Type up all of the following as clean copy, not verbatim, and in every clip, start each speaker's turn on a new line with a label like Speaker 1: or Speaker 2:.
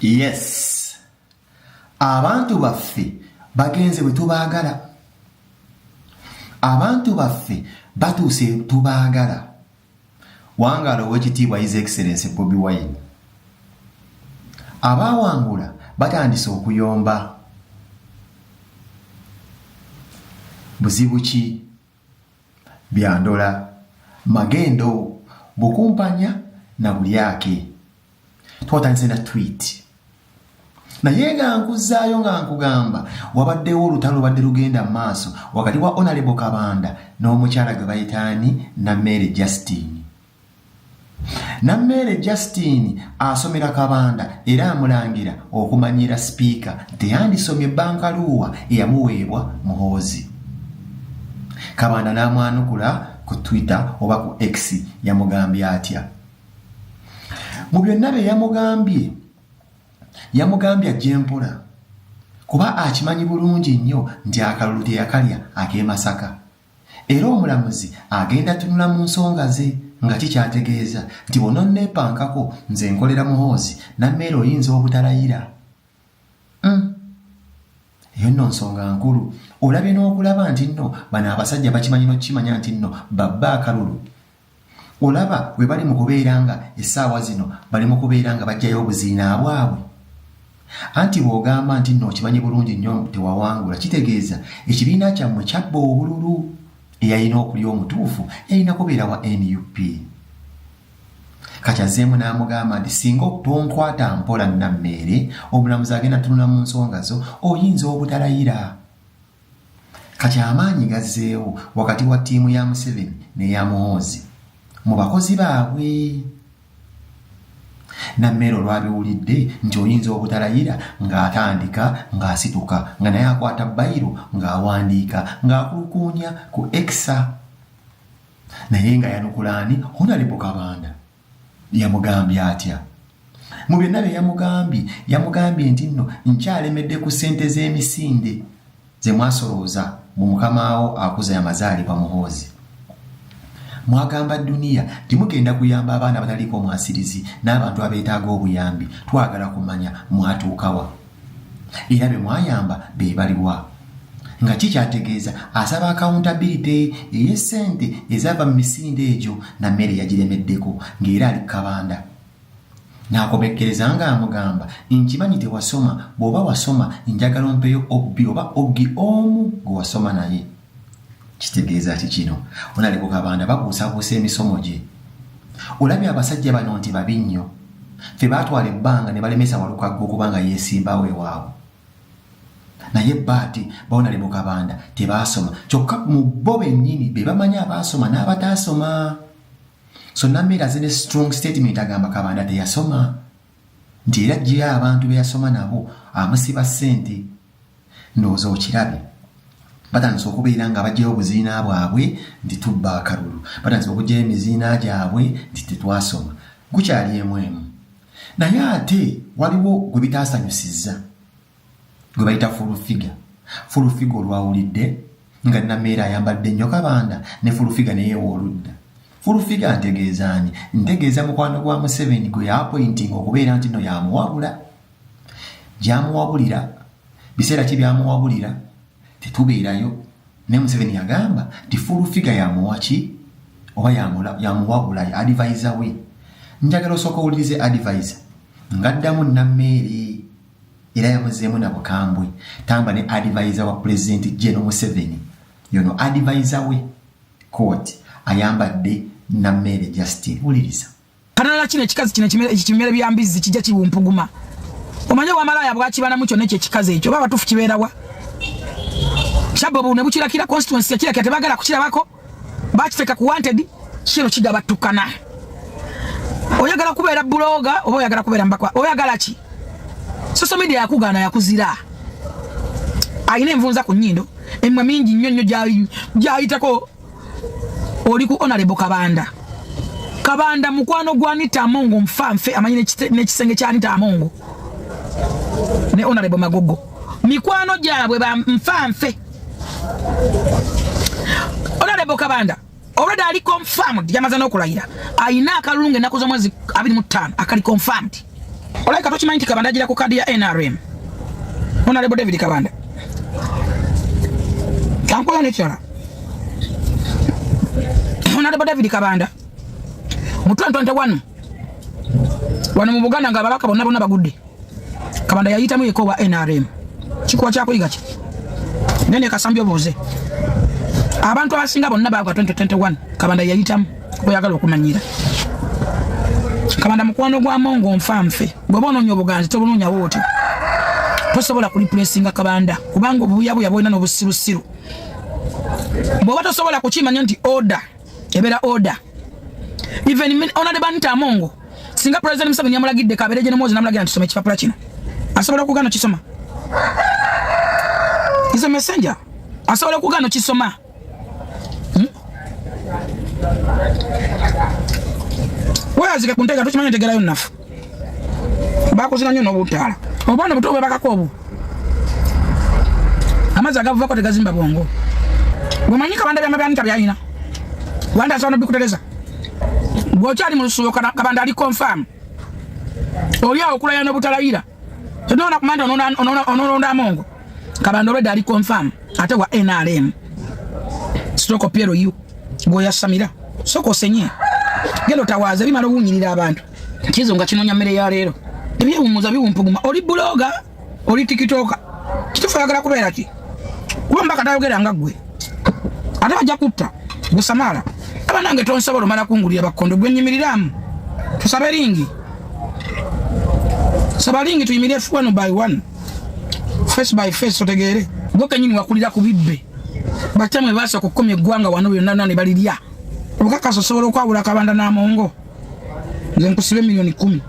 Speaker 1: Yes, abantu baffe bagenze bwe tubaagala, abantu baffe batuuse tubaagala. Wangaala Owekitiibwa His Excellency Bobi Wine. Abaawangula batandise okuyomba. Buzibu ki? Byandola, magendo, bukumpanya na bulyake. Twatandise na tweet. Naye nga nkuzzaayo nga nkugamba wabaddewo olutalo lubadde lugenda mu maaso wakati wa Honorable Kabanda n'omukyala gwe bayita ani? Nammeere Justine. Nammeere Justine asomera Kabanda era amulangira okumanyiira sipiika teyandisomye bankaluuwa eyamuweebwa Muhoozi. Kabanda n'amwanukula ku Twitter oba ku X yamugambye atya? Mu byonna bye yamugambye, yamugambye ajje mpola kuba akimanyi bulungi nnyo nti akalulu teyakalya ak'e Masaka era omulamuzi agenda tunula mu nsonga ze nga kikyategeeza nti bw'ononneepankako nze nkolera Muhoozi Nammeere oyinza obutalayira. Eyo nno nsonga nkulu. Olabye n'okulaba nti nno bano abasajja bakimanyi n'okukimanya nti nno babba akalulu. Olaba we bali mu kubeera nga essaawa zino bali mu kubeera nga baggyayo obuziina bwabwe. Anti bw'ogamba nti nno okimanyi bulungi nnyo tewawangula kitegeeza ekibiina kyammwe kyabba obululu. Eyalina okulya omutuufu yalina kubeera wa NUP. Kati azzeemu n'amugamba nti singa tonkwata mpola Nammeere, omulamuzi agenda tunula mu nsonga zo oyinza obutalayira. Kati amaanyi gazzeewo wakati wa ttiimu ya Museveni n'eya Muhoozi mu bakozi baabwe. Nammeere olwabiwulidde nti oyinza obutalayira ng'atandika ng'asituka nga naye akwata bayiro ng'awandiika ng'akulukuunya ku Exa. Naye nga yanukula ani? Honorable Kabanda. Yamugambye atya? Mu byonna bye yamugambye, yamugambye nti nno nkyalemedde ku ssente z'emisinde ze mwasolooza mu mukamaawo akuza amazaalibwa Muhoozi. Mwagamba duniya nti mugenda kuyamba abaana abataliiko mwasirizi n'abantu abeetaaga obuyambi. Twagala kumanya mwatuukawa era be mwayamba be baliwa. Nga kikyategeeza asaba accountability ey'essente ezaava mu misinde egyo Nammeere yagiremeddeko ng'era ali Kabanda. N'akomekkereza ng'amugamba nkimanyi tewasoma, bw'oba wasoma njagala ompeyo obbi oba oggi omu gwe wasoma naye. Kitegeeza ki kino? Honorable Kabanda babuusabuusa emisomo gye. Olabye abasajja bano nti babi nnyo. Ffe baatwala ebbanga ne balemesa Walukagga okuba nga yeesimbawo ewaabwe. Naye baati ba Honorable Kabanda tebaasoma. Kyokka mu bo bennyini be bamanyi abaasoma n'abataasoma. So Nammeere azze ne strong statement agamba Kabanda teyasoma. Nti era aggyeyo abantu be yasoma nabo amusiba ssente. Ndowooza okirabye. Batandise okubeera nga baggyayo obuziina bwabwe nti tubba akalulu. Batandise okuggyayo emiziina gyabwe nti tetwasoma. Gukyali emu emu. Naye ate waliwo gwe bitaasanyusizza gwe bayita Full Figure. Full Figure olwawulidde nga Nammeere ayambadde nnyo Kabanda ne Full Figure ne yeewa oludda. Full Figure ntegeeza ani? Ntegeeza mukwano gwa Museveni gwe yaappointinga okubeera nti nno yamuwabula. Gy'amuwabulira, biseera ki by'amuwabulira, tetubeerayo. Naye Museveni yagamba nti Full Figure yamuwa ki oba yamuwabula advisor we. Njagala osooka owulirize advisor ng'addamu Nammeere era yamuzzeemu na bukambwe. Tamba ne advisor wa President General Museveni yono advisor we court ayambadde Nammeere Justine. Wuliriza.
Speaker 2: Kanala kino ekikazi kino ekimere bya mbizzi kijja kiwumpuguma. Omanye wamalaaya bwakibanamu kyonna ekyo ekikazi ekyo oba abatuufu kibeerawa? Kyabbo ne bukirakira constituency yakirakira tebaagala kukirabako, bakiteeka ku wanted, kino kigabattukana. Oyagala kubeera blogger oba oyagala kubeera mbakwa, oyagala ki? Social media yakugaana yakuzira. Alina envunza ku nnyindo, emimwa mingi nnyo nnyo gy'ayitako. Oli ku Honorable Kabanda. Kabanda mukwano gwa Anita Amongo nfa nfe amanyi n'ekisenge kya Anita Amongo ne Honorable Magogo mikwano gyabwe ba nfa nfe. Honorable Kabanda already ali confirmed, yamaze n'okulayira, ayina akalulu ng'ennaku z'omwezi 25 akali confirmed. Olabika tokimanyi nti Kabanda agira ku kaadi ya NRM. Honorable David Kabanda. Kankola n'ekirala. Honorable David Kabanda mu 2021 wano mu Buganda nga ababaka bonna bonna bagudde, Kabanda yayitamu yekka owa NRM. Kikuwa kyakuyiga ki? Nene Kasambi obuuze abantu abasinga bonna baagwa 2021, Kabanda yayitamu. Oyagala okumanyira Kabanda mukwano gwa Mongo nfanfe. Bw'oba onoonya obuganzi tobunoonya wooti, tosobola kureplacinga Kabanda kubanga obubuyabuya bwolina n'obusirusiru. Bw'oba tosobola kukimanya nti order ebeera order, even Honorable Anita Amongo, singa President Museveni yamulagidde kabeere General Muhoozi namulagira nti soma ekipapula kino, asobola okugaana okisoma? Is a messenger, asobola okugaana okisoma? Weyazike ku nteega, tukimanyi entegeerayo nnafu, bakuzina nnyo n'obutaala obwana obuto bwebakako obu amazzi agavuvako tegazimba bwongo. Bwemanyi Kabanda byama byanita byalina wanda asobola nobikutereza. Bw'okyali mu lusuubo, Kabanda ali confirm. Oli awo okulaya n'obutalayira, tonoona kumanya nti onolonda Amongo. Kabanda olwedde ali confirm, ate wa NRM stroke PLU. Bw'oyasamira soka osenye, genda otawaaza ebimala owunyirira abantu. Kizo nga kinoonya mmere ya leero, ebyewumuza biwumpuguma. Oli blogger, oli TikToker, kitufu oyagala kubeera ki? Kuba mbaka tayogera nga ggwe, ate bajja kutta gusamaala. Abanange tonsobola omala kungulira bakondo gwe nyimiriramu. Tusabe ring, saba ring, tuyimirire one by one, face by face, otegeere gwe kenyini wakulira ku bibbe. Batamwe baasooka okukomya eggwanga wano byonna ne balirya. Obukakasa osobola okwawula Kabanda n'Amongo? Nze nkusiba 10 million.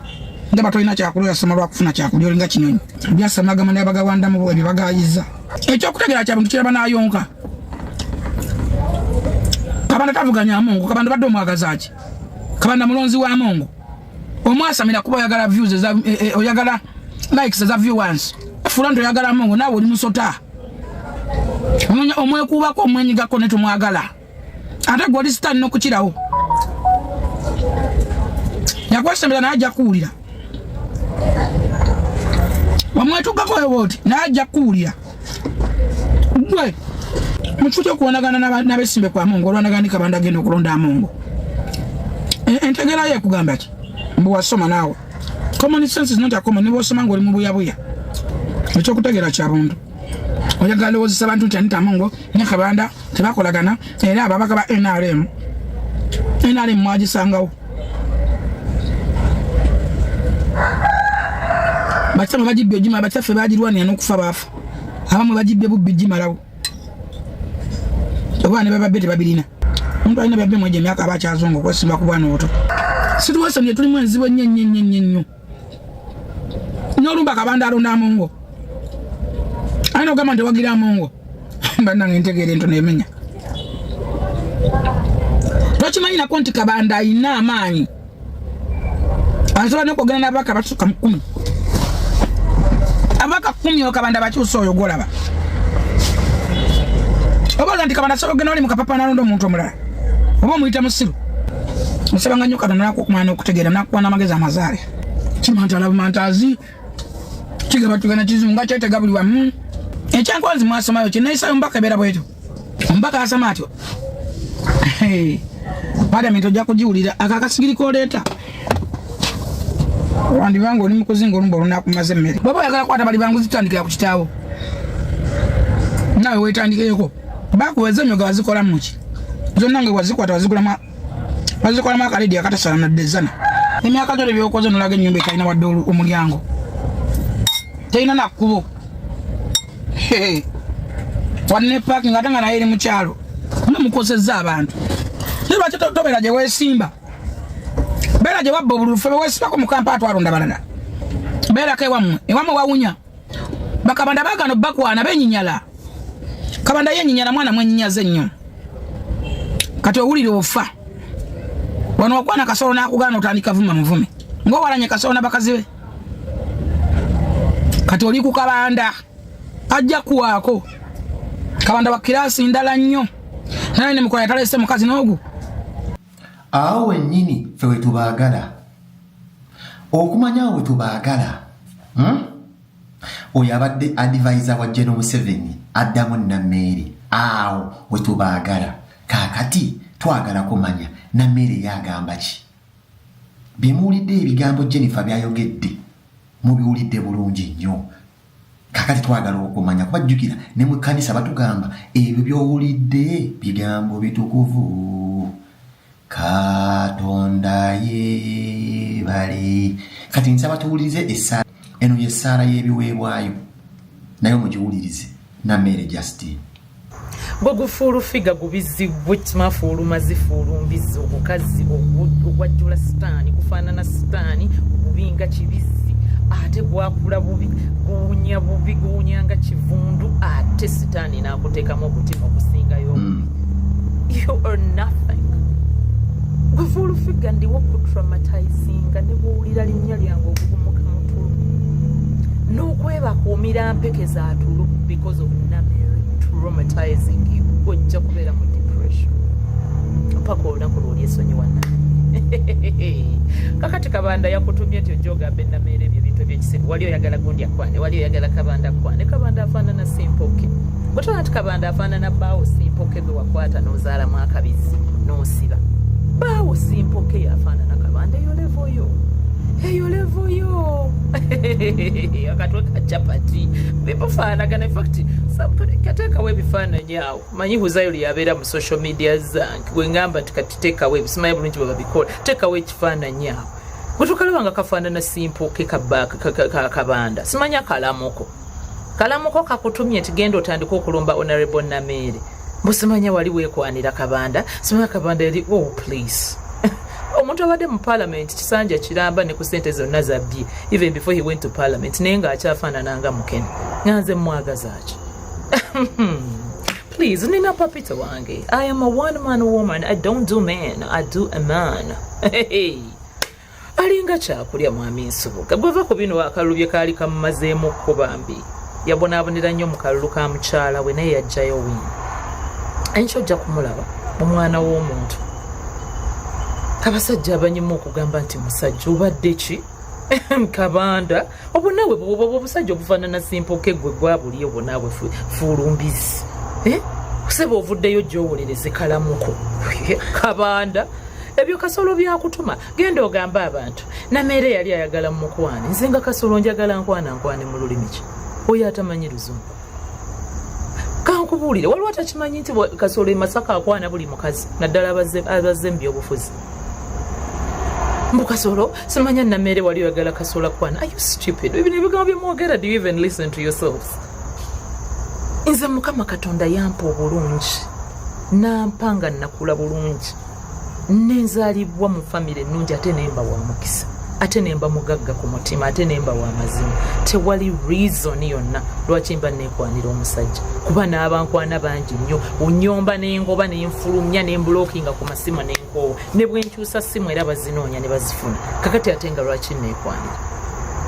Speaker 2: Ndaba tolina kyakulya, soma lwakufuna kyakulya, olinga kinyonyi byasamagama nabagawandamu ebyo bagayiza. Ekyokutegeera kya buntu kiraba n'ayonka. Kabanda tavuganya Amongo. Kabanda badde omwagaza ki? Kabanda mulonzi wa Amongo. Omwasamira kuba oyagala views eza oyagala likes eza viewers. Fula nti oyagala Amongo, naawe oli musota. Omwekuubako, omwenyigako ne tumwagala, ate gwe oli sitaani n'okukirawo. Yakwesembera naye ajja kuwulira. Wamwetuggako oyo oti naye ajja kuwulira. Gwe mu kifo ky'okulwanagana n'abesimbe kwa Amongo, olwanagana ne Kabanda agenda okulonda Amongo. Entegeera ye ekugamba ki? Mbu wasoma naawe. Common sense is not a common. Ne bw'osoma ng'oli mu buyabuya, ekyokutegeera kya buntu. Oyagala lowoozesa abantu nti Anita Amongo ne Kabanda tebakolagana, era ababaka ba NRM, NRM mwagisangawo. Bakitammwe bagibbye ogimala, bakitaffe bagirwanira n'okufa baafa. Abamu bagibbye bubbi gimalawo, oba ne bababbe tebabirina. Omuntu alina byabbe mwegyo emyaka aba akyazonga okwesimba ku bwana obuto. Situation gye tulimu enzibu ennyo ennyo ennyo ennyo ennyo. N'olumba Kabanda alonda Amongo, alina ogamba nti owagira Amongo. Bannange, entegeera entono emenya. Tokimanyi nako nti Kabanda alina amaanyi, asobola n'okwogera n'ababaka basuka mu 10, ababaka 10. Oyo Kabanda bakyusa oyo gwolaba obaza nti Kabanda asobola okugenda wali mu kapapa n'alonda omuntu omulala, oba omuyita musiru. Osabanga nnyo Katonda nakukumanya n'okutegeera, nakuwa n'amagezi amazaale. Kimantala bumantazi kigaba tugenda kizibu nga kyetega buli wamu. Ekyankwanzi mwasomayo kyeneyisayo omubaka ebeera bwetyo, omubaka asoma atyo. Palamenti ojja kugiwulira. Ako akasigiri koleeta wandibanga oli mukuzinga olumba olunakumaze emmere. Bwaba oyagala kwata bali banguzi, tutandikira ku kitaawo, naawe wetandikireko. Bakuweza emyoga wazikola muki zonna nga wazikwata wazigulamu wazikolamu akaledi akatasala nadde zana. Emyaka gyo byokoze nolaga ennyumba etalina wadde omulyango, terina nakkubo wadde parking, ate nga naye eri mukyalo. Mukozezza abantu. Naye lwaki tobeera gye weesimba? Beera gye wabba obululu. Ffe beweesibako mu Kampala twalonda balala. Beerako ewammwe, ewammwe wawunya. Bakabanda baagano bakwana benyinyala. Kabanda yenyinyala, mwana mwenyinyaze nnyo. Kati owulira ofa wano wakwana Kasolo n'akugaana, otandika vuma muvume ng'owalanye Kasolo n'abakazi be. Kati oli ku Kabanda, ajja kuwaako. Kabanda wa class ndala nnyo, naye ne mukola yatalese mukazi n'ogu.
Speaker 1: Awo wennyini ffe we tubaagala. Okumanya we tubaagala, Oyo abadde advisor wa General Museveni addamu Nammeere, awo we tubaagala. Kaakati twagala kumanya Nammeere yagamba ki. Byemuwulidde, ebigambo Jennifer byayogedde mubiwulidde bulungi nnyo. Kakati twagala okumanya, kuba jjukira ne mu kkanisa batugamba ebyo by'owulidde bigambo bitukuvu, Katonda yeebale. Kati nsaba tuwulirize essaala eno, yessaala y'ebiweebwayo, naye mugiwulirize. Nammeere Justine.
Speaker 3: Gwe gufuulu figa gubizi gwe mazi fuulu mbizi, ogukazi ogwajjula sitaani, gufaanana sitaani, gubinga kibizi, ate gwakula bubi, guwunya bubi, guwunyanga kivundu, ate sitaani n'akuteekamu obutima ogusingayo obubi. You are nothing. Gwe fuulu figa, ndiwo kutraumatizinga ne bwowulira linnya lyange ogugumuka mutulu n'okwebaka omira mpeke za tulu because of Namere traumatizing you. Ojja kubeera mu depression mpaka olunaku lw'olyesonyiwa. Kakati Kabanda yakutumye nti ojja ogambe Nameere ebyo ebintu ebyekisiru. Wali oyagala gundi akwane, wali oyagala Kabanda akwane. Kabanda afaanana simpoke bwetona nti Kabanda afaanana bbaawo simpoke gwe wakwata n'ozaalamu akabizi n'osiba. Bbaawo simpoke yafaanana Kabanda. Eyo level yo, eyo level yo, akatwe ka capati bimufaanagana. Infact kateekawo ebifaananyi awo. Manyi Huzayo lyabeera mu social media zange gwe ngamba nti kati teekawo ebisimanyi bulungi bwe babikola. Teekawo ekifaananyi awo gwe tukalaba nga kafaanana simpoke Kabanda. Simanya kalamuko, kalamuko kakutumye nti genda otandike okulumba Honorable Nameere. Mbusimanya wali weekwanira Kabanda, simanya Kabanda eri. Oh please, omuntu abadde mu parliament kisanja kiramba ne ku sente zonna zabbye even before he went to parliament, naye ng'akyafaanana nga mukene, nga nze mwagaza ki? Please, nina papito wange. I am a one man woman. I don't do man, I do a man. Hey. Alinga kyakulya. Mwami Nsubuga, gweva ku bino. Akalulu bye kaali kamumazeemukko bambi, yabonaabonera nnyo mu kalulu ka mukyala we, naye yajjayo win. Enkyo ojja kumulaba omwana w'omuntu. Abasajja abanyimu okugamba nti musajja obadde ki Kabanda, obwo naawe bwoba obusajja obufaanana simpoke gwe gwa buli obwo naawe fuulumbizi. Eh? Seba ovuddeyo gyowolereze kalamuko Kabanda ebyo Kasolo byakutuma. Genda ogambe abantu Nameere yali ayagala mukwane. Nze nga Kasolo njagala nkwana nkwane mu lulimi ki? Oyo atamanyi luzungu, kankubuulire, waliwo atakimanyi nti Kasolo e Masaka akwana buli mukazi, naddala abazze mu byobufuzi. Mbu Kasolo simanya Nameere wali oyagala Kasolo akwana. Are you stupid? Ebino ebigambo byemwogera, do you even listen to yourselves? Nze Mukama Katonda yampa obulungi, nampa nga nakula bulungi, nenzaalibwa mu famire ennungi, ate nemba wa mukisa, ate nemba mugagga ku mutima, ate nemba wa mazima. Tewali reason yonna lwaki mba nekwanira omusajja, kuba n'abankwana bangi nnyo. Onyomba nengoba nenfulumya nemblockinga ku masimu nenkoowa, ne bwenkyusa simu era bazinoonya ne bazifuna. Kakati ate nga lwaki nekwanira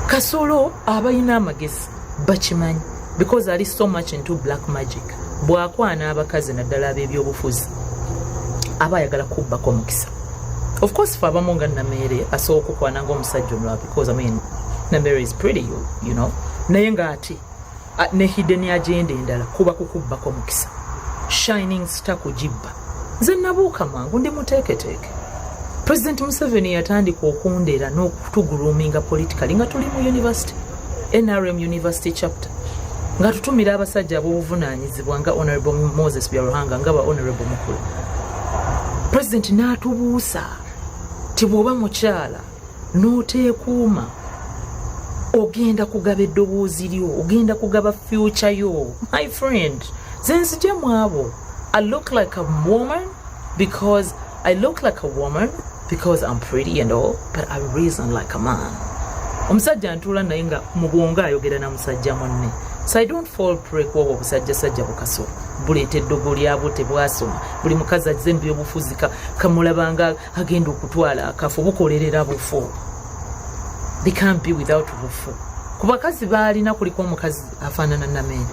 Speaker 3: Kasolo? Abalina amagezi bakimanyi because ali so much into black magic. Bw'akwana abakazi naddala ab'ebyobufuzi aba ayagala kubbako mukisa. Of course fe abamu nga Nameere asobola okukwana ngaomusajja omulala because, I mean, Nameere is pretty, you know. Naye ng'ate ne hidden agenda endala kuba kukubbako mukisa, shining star kugibba. Nze nabuuka mangu, ndi muteeketeeke. President Museveni yatandika okundera n'okutugroominga politically nga tuli mu university, NRM university chapter, nga tutumira abasajja ab'obuvunaanyizibwa nga Honorable Moses Byaruhanga, nga ba Honorable Mukulu. President n'atubuusa ti bw'oba mukyala n'oteekuuma, ogenda kugaba eddoboozi lyo, ogenda kugaba future yo. My friend, nze nzije mu abo. I look like a woman because I look like a woman because I'm pretty and all, but I reason like a man. Omusajja ntuula naye nga mu bwongo ayogera na musajja munne, so I don't fall prey kwobwo obusajjasajja bukasolo buleeta eddogo lyabwo, tebwasoma. Buli mukazi azze mu byobufuzi kamulabanga agenda okutwala akafo, bukolerera bufo. They can't be without bufu. Ku bakazi baalina kuliko omukazi afaanana Nameere,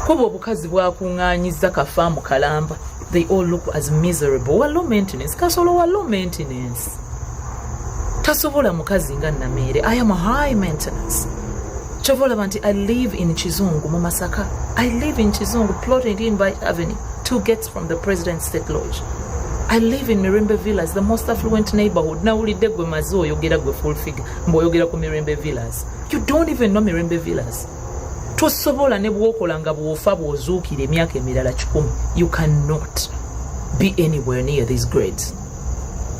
Speaker 3: kuba obukazi bwakuŋŋaanyiza kafaamu kalamba. They all look as miserable. Wa low maintenance, Kasolo wa low maintenance. Tasobola mukazi nga Nameere. I am high maintenance. Kyova olaba nti I live in Kizungu mu Masaka. I live in Kizungu, plot 18 by Avenue, 2 gates from the President's State Lodge. I live in Mirembe Villas, the most affluent neighborhood. Nawulidde gwe mazi oyogera, gwe full figure, mbw'oyogera ku Mirembe Villas. You don't even know Mirembe Villas. Tosobola ne bw'okola nga bw'ofa bw'ozuukira emyaka emirala 100. You cannot be anywhere near these grades.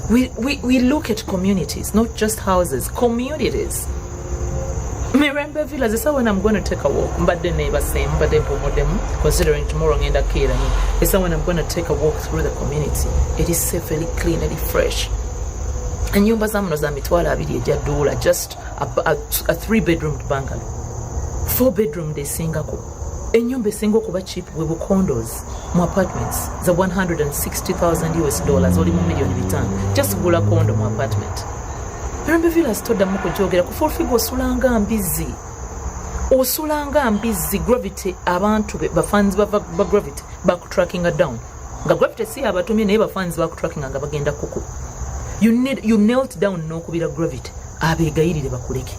Speaker 3: We look at communities, not just houses, communities. Mirembe Villas is when I'm going to take a walk. Mbadde neebaseemu, mbadde mpumuddemu, considering tomorrow ngenda kukeera nnyo. It's when I'm going to take a walk through the community. It is safe, eri clean, eri fresh. Ennyumba za muno za 20,000 egya doola, just a three bedroom bungalow. Four bedroom esingako. Ennyumba esinga okuba cheap bwe bu condos mu apartments za 160,000 US dollars, oli mu 5 million. Just gula condo mu apartment. Mirembe Villas toddamu kugyogera ku full figure. Osulanga mbizzi, osulanga mbizzi. Gravity, abantu be bafans ba Gravity bakutrackinga down, nga Gravity si abatumye, naye bafans bakutrackinga nga bagenda kuku. You knelt down n'okubira Gravity abeegayirire bakuleke,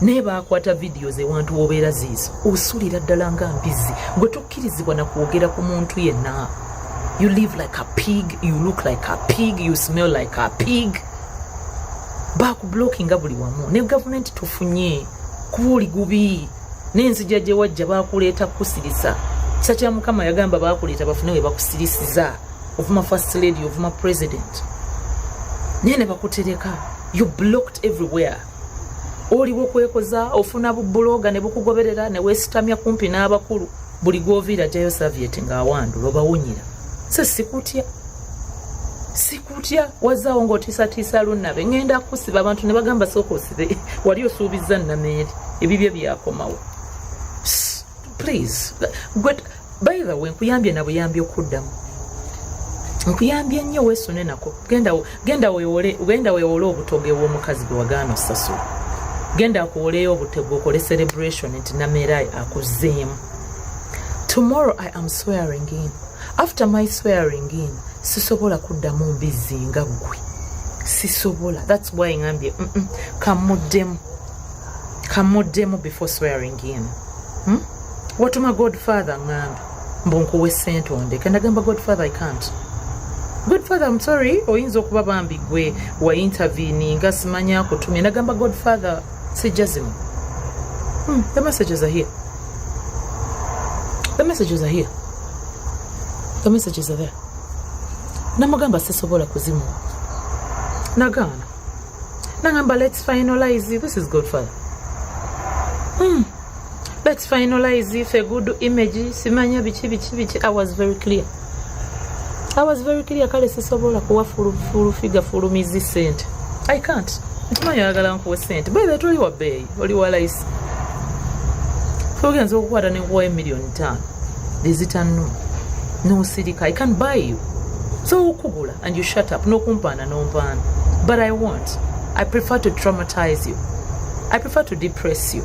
Speaker 3: naye bakwata videos ewantu wobeera ziizo. Osulira ddala nga mbizzi gwe, tokkirizibwa na kwogera ku muntu yenna. You live like a pig, you look like a pig, you smell like a pig. Bakublockinga buli wamu ne gavumenti tufunye kuba oli gubi n'enzija gye wajja bakuleeta kukusirisa. Kisa kya Mukama yagamba bakuleeta bafune we bakusirisiza. Ovuma First Lady, ovuma President, naye ne bakutereka. You blocked everywhere. Oliwo kwekoza, ofuna bubuloga ne bukugoberera ne weesitamya kumpi n'abakulu. Buli gwoviira ajjayo serviette ng'awandula obawunyira. Se sikutya, sikutya. Wazaawo ng'otiisatiisa lunnabe, ŋŋenda kusiba. Abantu ne bagamba sooka osibe, wali osuubizza Nameeri, ebibyo byakomawo. Please. Gwe, by the way, nkuyambye na buyambi okuddamu, nkuyambye nnyo. Weesune nako. Genda weewole, genda weewole obutogo ew'omukazi gwe wagaana osasula. Genda akuwoleyo obutego, okole celebration nti Nameera akuzzeemu. Tomorrow I am swearing in. After my swearing in, sisobola kuddamu mbizzi nga ggwe, sisobola. That's why ngambye kamuddemu, kamuddemu before swearing in, Watuma Godfather, ngambe mbu nkuwe sente ondeke. Ndagamba Godfather, I can't. Godfather, I'm sorry, oyinza okuba bambi gwe wa interveninga, simanya akutumye. Nagamba Godfather sijja zimu. The messages are here, the messages are here, the messages are there. Namugamba sisobola kuzimuwa, nagaana. Nagamba let's finalize. This is Godfather. Let's finalize if a good image, simanya biki biki biki. I was very clear, I was very clear. Kale sisobola kuwa full figure fulumizi sente, I can't. Nkimanyi oyagala nkuwe sente. By the toli wa bbeeyi, oli wa layisi. Ogenza okukwata nenkuwayo 5 million ezitannuma nosirika. I can buy you, so okugula and you shut up, n'okumpaana n'ompaana, but I won't. I prefer to traumatize you, I prefer to depress you.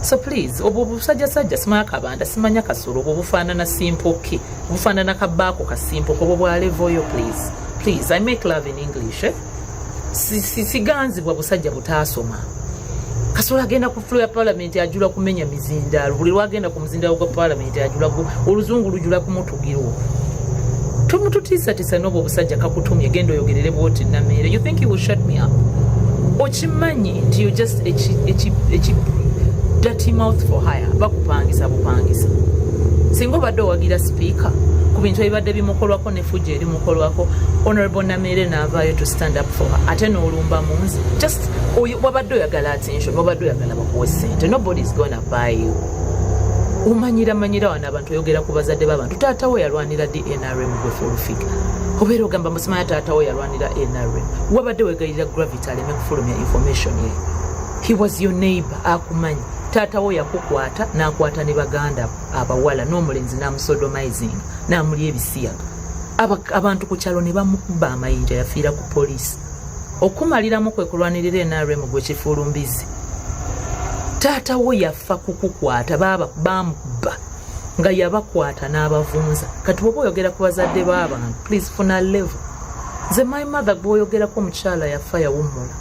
Speaker 3: So please, obwo obusajjasajja, simanya kabanda, simanya kasolo, obwo bufaanana simpoke, bufaanana kabaako kasimpoke, obwo bwa level yo. Please, please, I make love in English, eh? Siganzibwa busajja butaasoma. Kasolo agenda ku floor ya Parliament ajula kumenya mizindaalo. Buli lwagenda ku muzindaalo gwa Parliament ajula oluzungu lujula kumutugirwo. Tumututiisatiisa n'obwo obusajja kakutumye, genda oyogerere bwoti Nameere. You think you will shut me up? Okimanyi nti you just eki dirty mouth for hire, bakupangisa bupangisa. Singa obadde owagira Sipiika ku bintu ebibadde bimukolwako ne fujja erimukolwako, Honorable Nameere naavaayo to stand up for her, ate n'olumba mu nze. Just wabadde oyagala attention, wabadde oyagala bakuwe sente. Nobody is gonna buy you. Omanyira manyira wano abantu, oyogera ku bazadde b'abantu. Taata we yalwanira DNRM. Gwe full figure obeera ogamba musimanya taata we yalwanira NRM. Wabadde wegayirira Gravity aleme kufulumya information ye. He was your neighbor, akumanyi. Taata wo yakukwata n'akwata ne baganda abawala n'omulenzi n'amusodomizing n'amulya ebisiyaga. Abantu ku kyalo ne bamukuba amayinja, yafiira ku poliisi. Okumaliramu kwe kulwanirira NRM. Gwe kifuulumbizi, taata wo yafa kukukwata, baaba bamukuba nga yabakwata n'abavunza. Kati bwoba oyogera ku bazadde b'abantu, please funa level. Nze my mother gwoyogerako omukyala yafa, yawummula.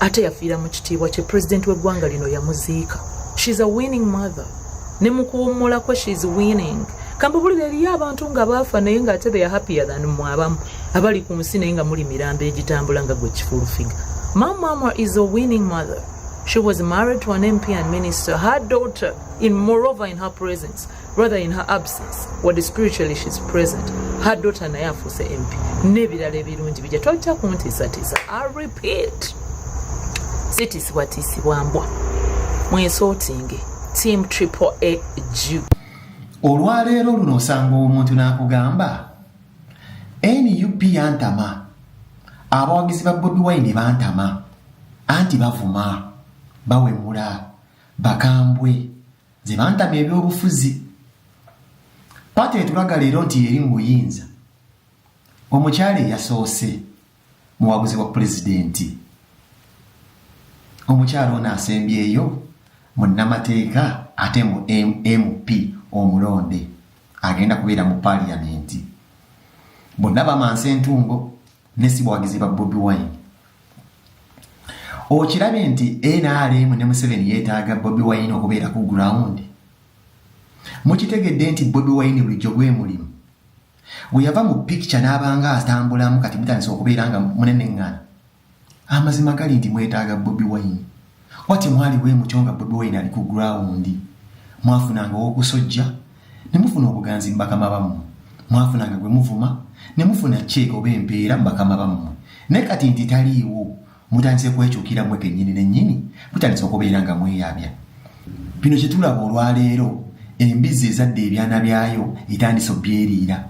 Speaker 3: Ate yafiira mu kitiibwa kye. Pulezidenti w'eggwanga lino yamuziika. She's a winning mother. Ne mu kuwummula kwe she's winning. Kambubulire, eriyo abantu nga baafa naye ng'ate they are happier than mmwe abamu abali ku nsi naye nga muli mirambo egitambula nga gwe kifuulufiga. Mama is a winning mother. She was married to an MP and minister. Her daughter, in moreover in her presence, rather in her absence, wadde spiritually she's present, her daughter naye afuuse MP n'ebirala ebirungi bijja. Tojja kuntiisatiisa. I repeat, sitiisibwatiisibwa mbwa. Mwesootinge, team Triple A G.
Speaker 1: Olwaleero luno osanga omuntu n'akugamba, "NUP yantama, abawagizi ba Bobi Wine bantama, anti bavuma, bawemula, bakambwe, ze bantama ebyobufuzi." Party etulaga leero nti eri mu buyinza, omukyala eyasoose muwaguzi wa pulezidenti, omukyala ono asembyeyo munnamateeka ate mu MP omulonde agenda kubeera mu paaliyamenti. Bonna bamansa entungo ne si bawagizi ba Bobi Wine. Okirabye nti NRM ne Museveni yeetaaga Bobi Wine okubeera ku ground. Mukitegedde nti Bobi Wine bulijjo gwe mulimu bwe yava mu picture n'abanga atambulamu, kati mutandisa okubeera nga muneneŋŋana. Amazima gali nti mwetaaga Bobi Wine. Wati mwali bwe mutyo nga Bobi Wine ali ku ground, mwafunanga owokusojja ne mufuna obuganzi mu bakama bammwe, mwafunanga gwe muvuma ne mufuna cheque oba empeera mu bakama bammwe. Naye kati nti taliiwo, mutandise kwekyukira mmwe kennyini nennyini, mutandise okubeera nga mweyabya. Bino kyetulaba olwaleero, embizzi ezadde ebyana byayo etandise obyeriira.